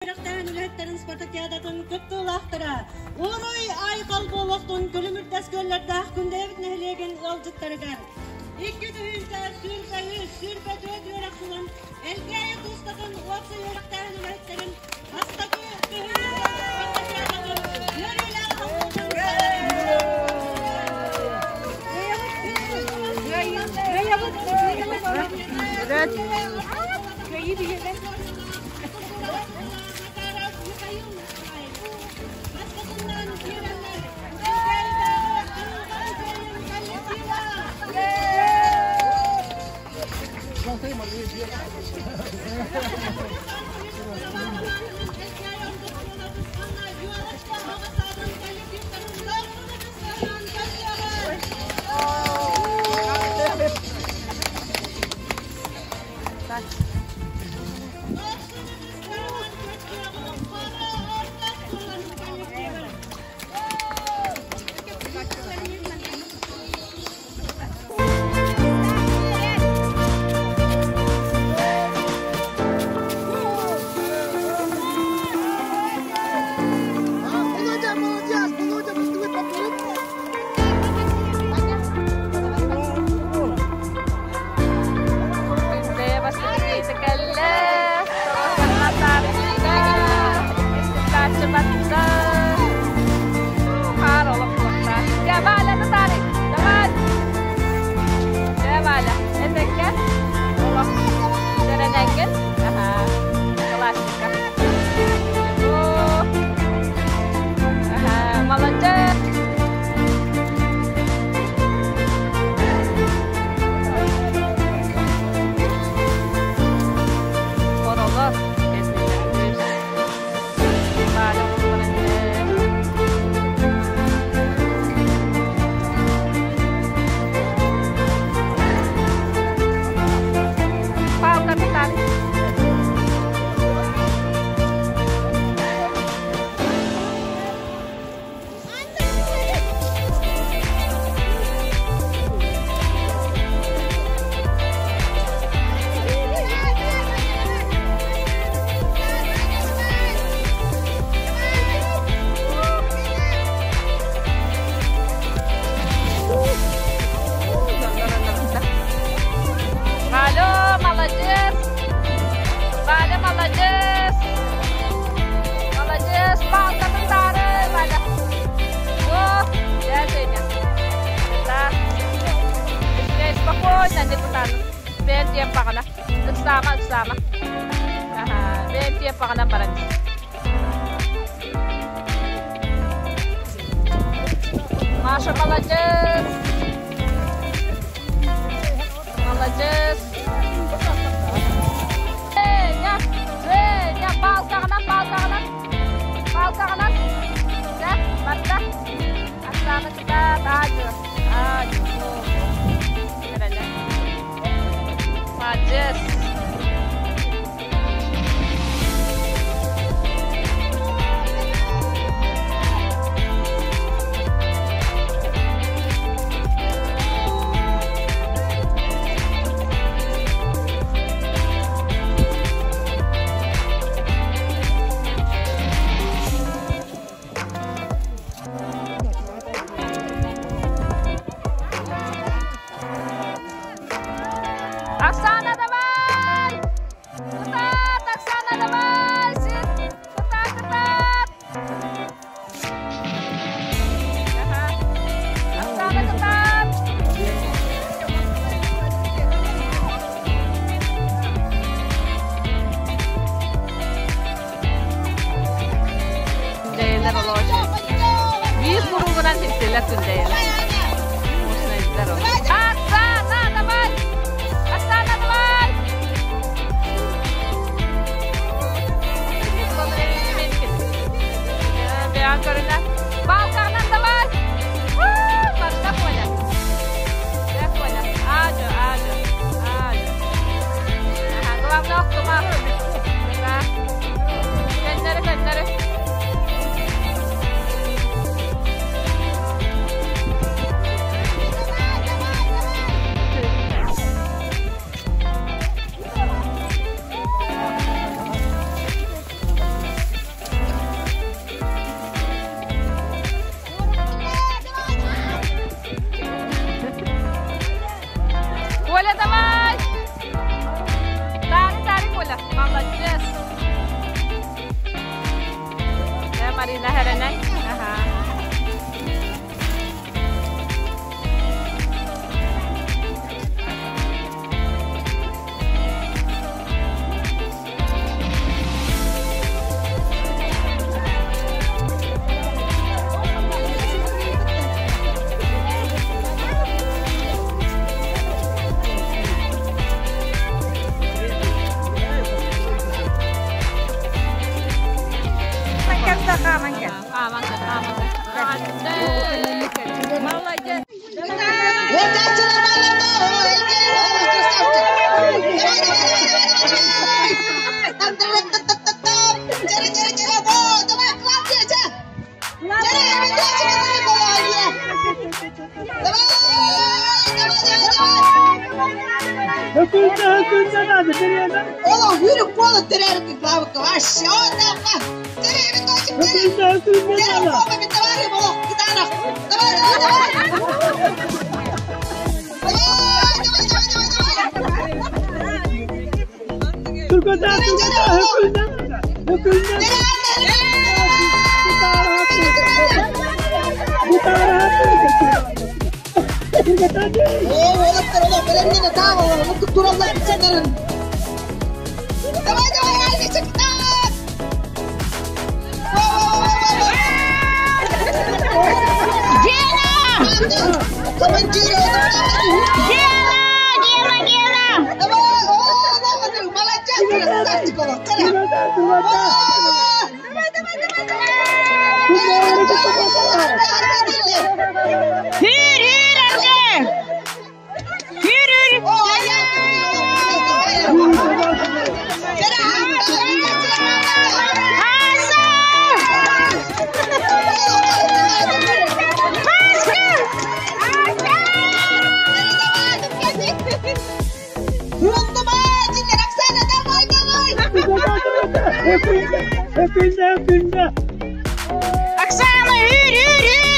Үөрэхтээһин үлэһиттэрин спартакиадатын кыттыылаахтара Уруй айхал буолуохтун күлүмүрдэс күөллэрдээх Күндэйэбит нэһилиэгин ыалдьыттарыгар 2 123 24 үөрэх сылын Элгээйи куустатын уопсай үөрэхтээһин үлэһиттэрин бастакы күһүҥҥү спартакиадатын үөрүүлээх Володя, молодец! Володя, быстрый попробуй! Молодец! Хоролор Палка капитан. Алло, молодец! Валя, молодец! Молодец! Палка татары, Валя! О, я Женя. Да. Спокойно, депутат. Бен пакана. Sama, sama. Aha, ben pakana parang. Маша, молодец! Молодец! Женя! Женя! Палкаҕынан, палкаҕынан! Палкаҕынан! Да, барда! Оксана сюда, Надю! Надю! Молодец! Оксана, давай! Кытаат, Оксана, давай! Сит! Кытаат, кытаат! Ага. Оксана, кытаат! Дәйлер олоч. Биир куругунан хиттелер күндәйлер. Оксана, давай! Оксана, давай! Бәян көрүнә. Балканан давай! Барда Коля. Да, Коля. Ажо, ажо, ажо. Ага, главное охтума. Да. Көннәре, көннәре. Марина Хэрэнэн. Аха. Молодец! Оксана, үр, үр, үр!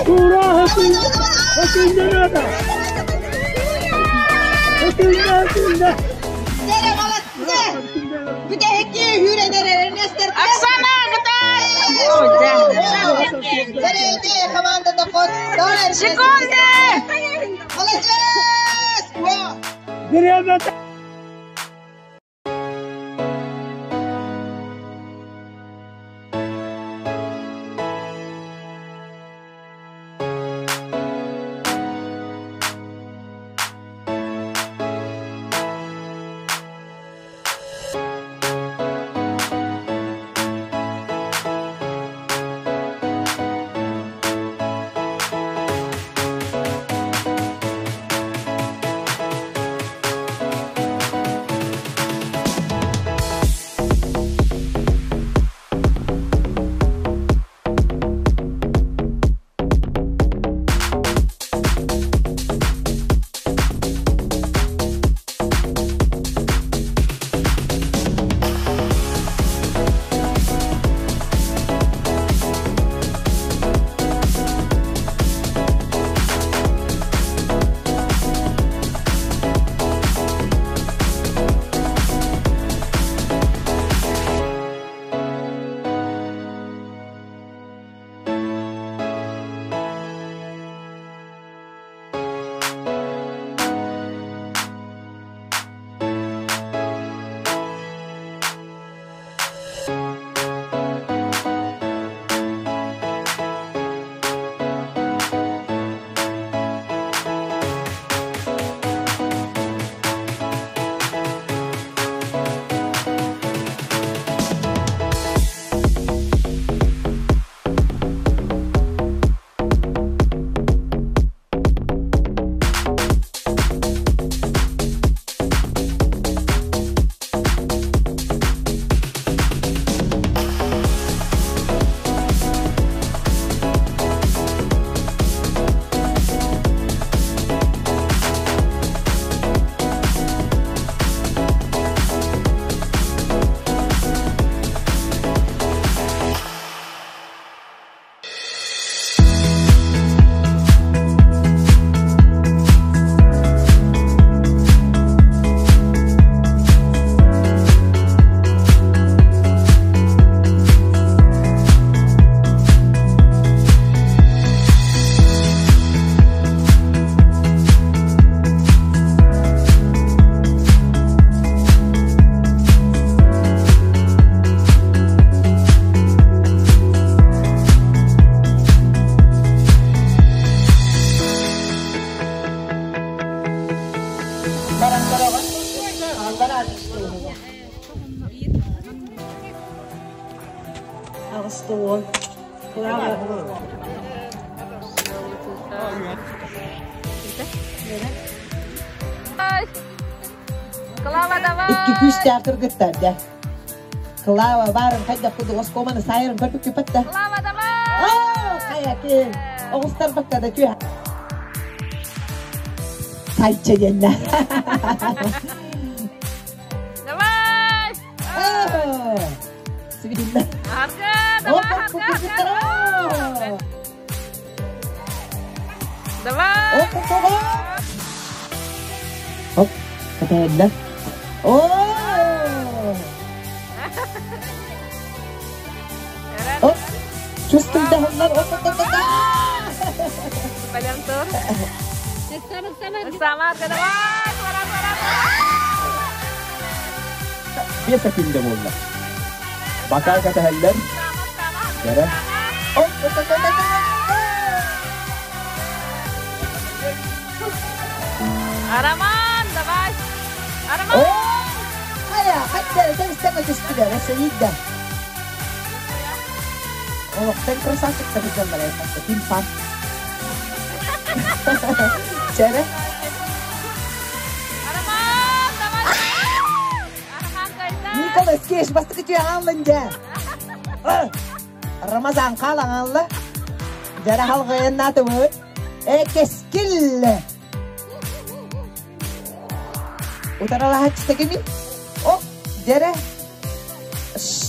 Үр, өтүнне барар, өтүнне барар! Оксана, Секунды! Молодец! Уол. Клава. Клава, давай! Икки күүстээх кыргыттар дьэ. Клава баарын хайдах курдук оскуоманы сайырын көрбүккү патта. Клава, давай! Хайа кин. Оҕустар бакка да күө. Сайча диэннэ. Давай! Сибидиннэ. Арга, давай, арга, арга! Давай! Оп, оп, оп, оп. Катаэллэр. О! Оп! Чувствуйдаһыннар. Оп, оп, оп, оп. Пойдем тур. Самарка, давай! Пора, пора, пора! Биэс секунда буолла. Бакаа кэтэһэллэр. Кэрэ. Оп, оп, оп, оп, оп. Араман, давай! Араман! О! Хайа, хайда, тэбистэн өтүстүлэр, эсэйидда. Олохтон красавчик табыдьаллар айхатта, тимпан. Чэрэ. Араман, давай! Араман, кайда! Николас Кейш бастакы түйэ ааллын дьэ. Рамазан хаалан аалла. Дьэрэ халҕайаннаатыбыт. Э, кэскил! Утаралаһаччыта кими? О, дьэрэ.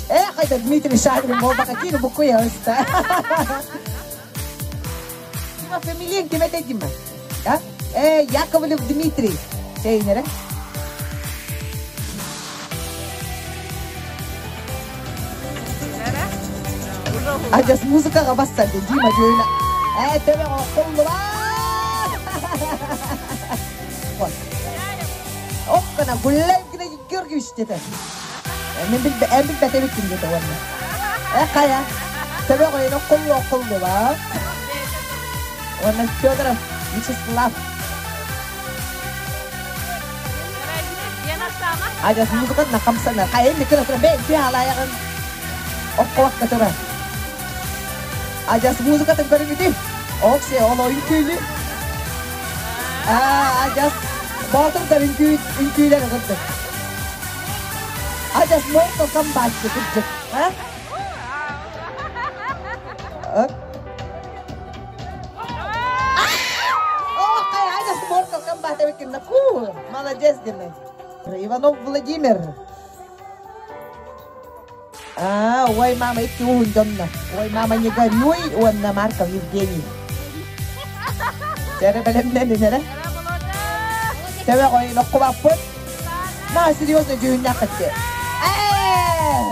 Э, хайда Дмитрий Шадрин буолбака киин буккуйа ыста. Дима фамилиян ким этэй Дима? А? Э, Яковлев Дмитрий. Чейнере. Адьас музыкаҕа бассарды Дима дьүөнэ. Ээ, төбө холлубаат! Оккана гулляй гына Георгиевич дете. Мен билбе, эн билбэт эбиккин дете уонна. Э, хайа. Төбө қойын коллу коллубаат. Уонна Федоров Вячеслав. Адьас музыкатына хамсанар. Хайа инник кына тура бэйэн түһэ алаайаҕын. Окколакка тура. Адьас музыкатын көрүҥүтүй. Оксе, ол үҥкүүлү. Аа, адьас боотурдар үҥкүү үҥкүүлэр курдук. Адьас Mortal Kombat курдук. А? О, адьас Mortal Kombat эбиккин. Ку, молодец диме. Иванов Владимир. А, ой, мама, икки уһун дьонно. Ой, мама, не горюй, уонна Марков Евгений. Дьэрэ бэлэмнэнин эрэ. Төбө қойын оққубаппыт. На, серьезно дьүһүннэххитти. Ээ!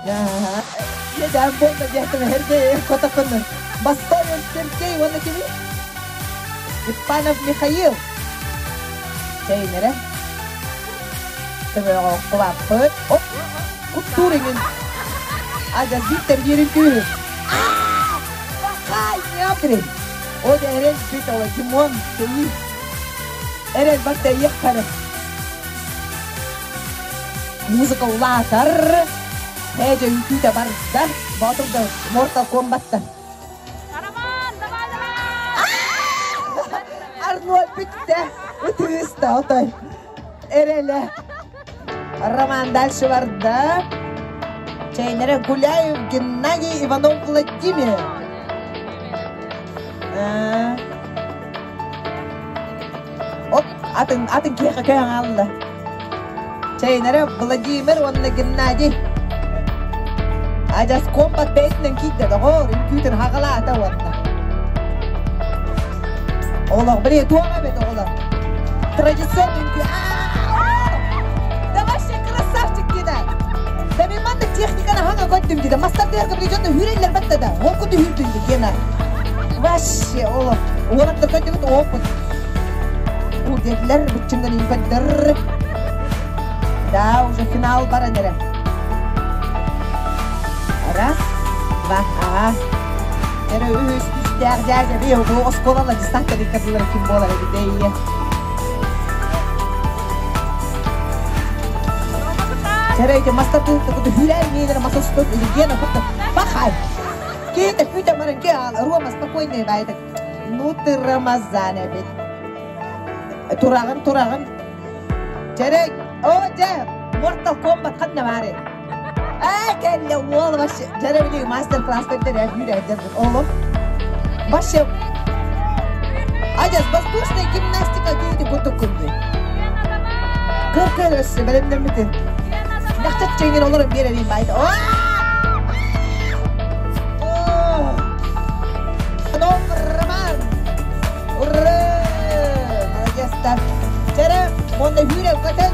Я больно диэтим эрге котокунну. Бастойон Сергей уонна кими? Степанов Михаил. Чейнере. Төбө оққубаппыт. Оп! Куттур иҥин. Адьас бииртэн биирин күүһү. Бакай, неапри. О, эрэл бит ола Димон, теи. Эрэл барта иэххэрэ. Музыка улаатар. Һээдьэ үҥкүүтэ барда. Боотурда Mortal Kombat'та. Араман, давай, давай! Арнольд бүттэ. Ытыыста отой. Эрэлэ. Роман дальше барда. Чейнере Гуляев Геннадий Иванов Владимир. А. Оп, атын атын киэхэ көһөн аалла. Чейнере Владимир уонна Геннадий. Адьас комбат бэйэтинэн киирдэ доҕоор, үҥкүүтүн хаҕалаата уонна. Олох били туох эбит оҕолор. Традиционный үҥкүү. Да вообще красавчик дедэ. Да мен маннык техниканы хаҥа көрдүм дедэ. Мастардыарга били дьонно хүрэллэр батта да. Ол курдук хүрдүн ди Гена. Вообще олох. Уолаттар көрдүгүт опыт. Бу диэтилэр быччыҥнан үҥкөттөр. Да, уже финал баран эрэ. Раз, два, ага. Эрэ үһүс түстээх дядя би бу оскуолала дьыссааттар иккардылар ким буолар эбит. Рома, кытаат! Чэрэ ити мастар тыһыттар миэнэр маса сутут Гена просто пахай. Кейта күйта маран ке Рома спокойный байда. Ну ты Рамазан эбит. Турагын турагын. Чэрэ о дьэ Mortal Kombat ханна баары. Аа кэллэ уол вообще дьэрэ били мастер-класс көрдөрө хүрэ олох. Вообще Адьас воздушная гимнастика кейти курдук күндү. Кыр-кыр өссө бэлэмнэммитин. Нахчат чэҥин олорон биэрэрин байда. Роман! Ура! Молодец-тар. Чэрэ, онно хүрэ көтөн.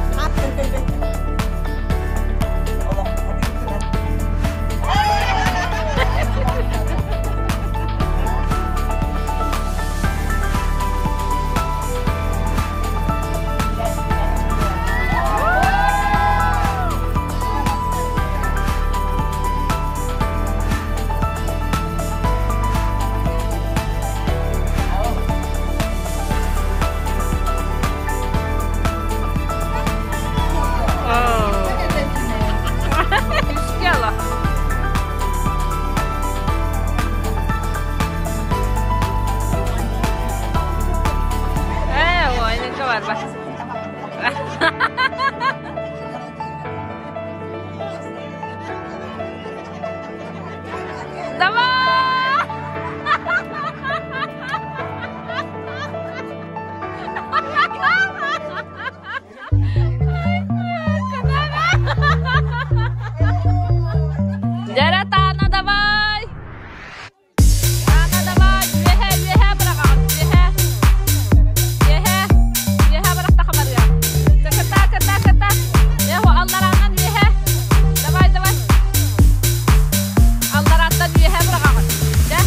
Успела. Ой, не барба. Давай! Дьэрэ Таана, давай! Таана, давай! Үөһэ, үөһэ быраҕаҕын, үөһэ! Үөһэ, үөһэ бырахтаха барыа. Кыта, кыта, кыта! Эһо, аллараанан үөһэ! Давай, давай! Алларааттан үөһэ быраҕаҕын. Дьэ,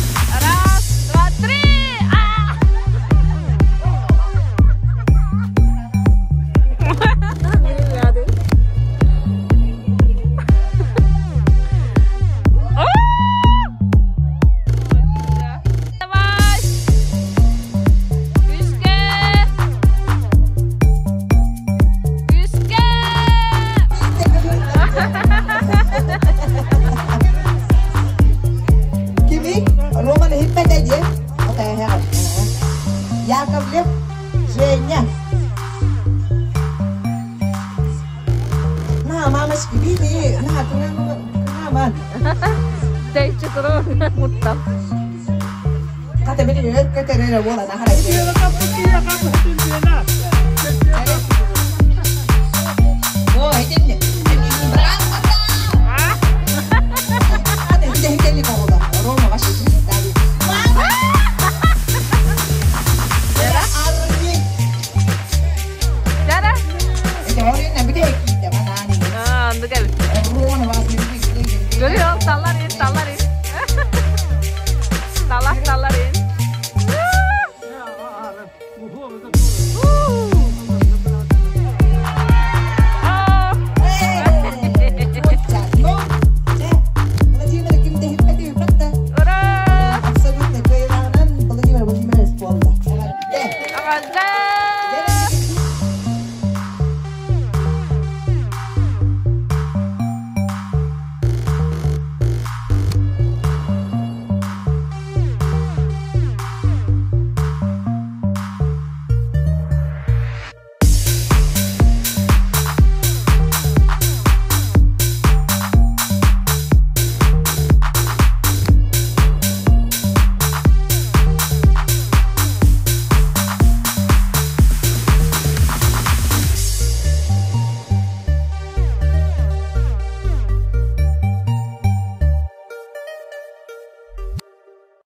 раз, два, три! А! Давай! Күүскэ! Күүскэ! Kimi? Роман иһиппэтэ диэ. Яковлев Женя. На, мамочки, види, на, на, на, Тэйчи туру муттал. Ката били көтөрөр буола нахара. О, этинне. Ката били хителли когола. Рома вообще дали. Арми. Дара? Это орина били китте банани. Аа, онду кэбит. Рома вас Көрү ол таллар ин, таллар ин.